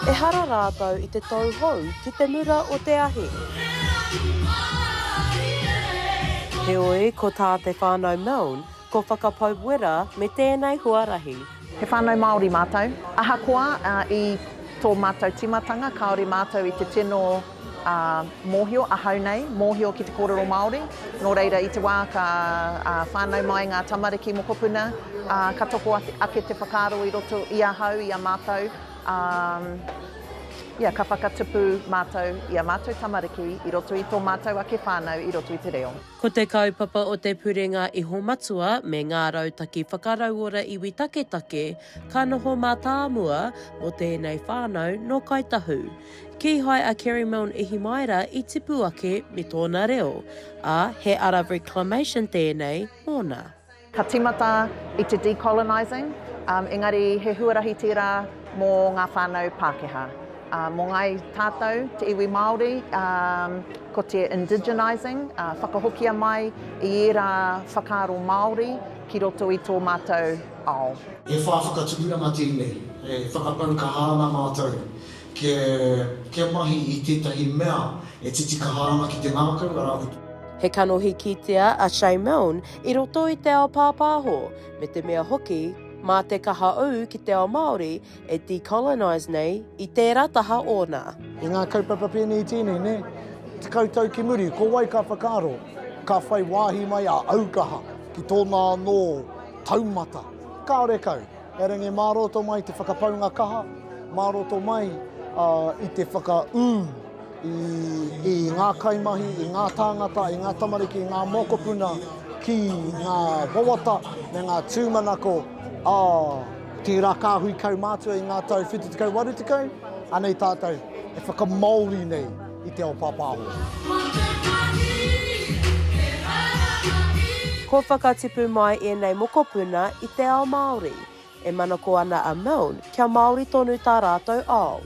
Ehara rātou i te tauhou ki te mura o te ahi. Heoi, ko tā te whānau Milne, ko whakapau wera me tēnei huarahi. He whānau Māori mātou. Ahakoa i tō mātou tīmatanga kāore mātou i te tino mōhio, ahau nei, mōhio ki te kōrero Māori. Nō reira i te wā ka whānau mai ngā tamariki mokopuna, ka toko ake te whakaaro i roto i ahau, i a mātou, ia, ka whakatupu mātou i a mātou tamariki i roto i tō mātou ake whānau i roto i te reo. Ko te kaupapa o te purenga ihomatua me ngā rautaki whakarauora iwi taketake ka noho mātāmua mō tēnei whānau nō Kāi Tahu. Kīhai a Kerry Milne Ihimaera i tipu ake me tōna reo, ā, he ara reclamation tēnei mōna. Ka tīmata i te decolonising, engari he huarahi tērā mō ngā whānau Pākehā. Mō ngāi tātou, te iwi Māori, ko te indigenising, whakahokia mai i ērā whakaaro Māori ki roto i tō mātou ao. He whā whakatupuranga tēnei, e whakapau kaha ana mātou kia mahi i tētahi mea e titikaha ana ki te ngākau, arā, ko te. He kanohi kitea a Shay Milne i roto i te ao pāpāho, me te mea hoki, mā te kaha ū ki te ao Māori e decolonise nei i tērā taha ōna. I ngā kaupapa pēnei i tēnei, nē? 10 tau ki muri, ko wai ka whakaaro, ka whai wāhi mai a Aukaha ki tōna anō taumata? Kāore kau. Erangi mā roto mai te whakapaunga kaha, mā roto mai i te whakaū i ngā kaimahi, i ngā tāngata, i ngā tamariki, i ngā mokopuna ki ngā wawata me ngā tūmanako a tērā kāhui kaumātua i ngā tau 70, 80, anei tātou e whakamāori nei i te ao pāpāho. Kua whakatipu mai ēnei mokopuna i te ao Māori. E manako ana a Milne kia Māori tonu tā rātou ao.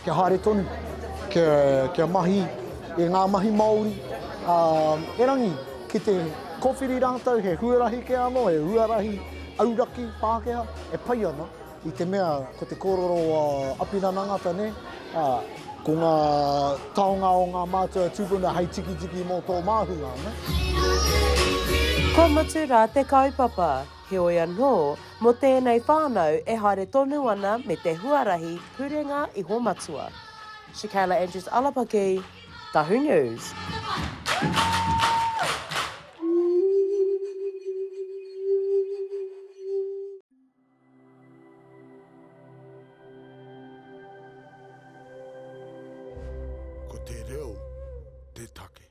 Kia haere tonu, kia, kia mahi i ngā mahi Māori, ā, erangi, ki te kōwhiri rātou he huarahi kē anō, he huarahi auraki Pākehā, e pai ana, I te mea, ko te kōrero a Apirana Ngata, nē, ā, ko ngā taonga o ngā mātua tūpuna hei tikitiki mō tō māhunga, nē. Kua mutu rā te kaupapa, heoi anō, mō tēnei whānau e haere tonu ana me te huarahi purenga ihomatua. Shakayla Andrews Alapaki, Tahu News. Ko te reo te take.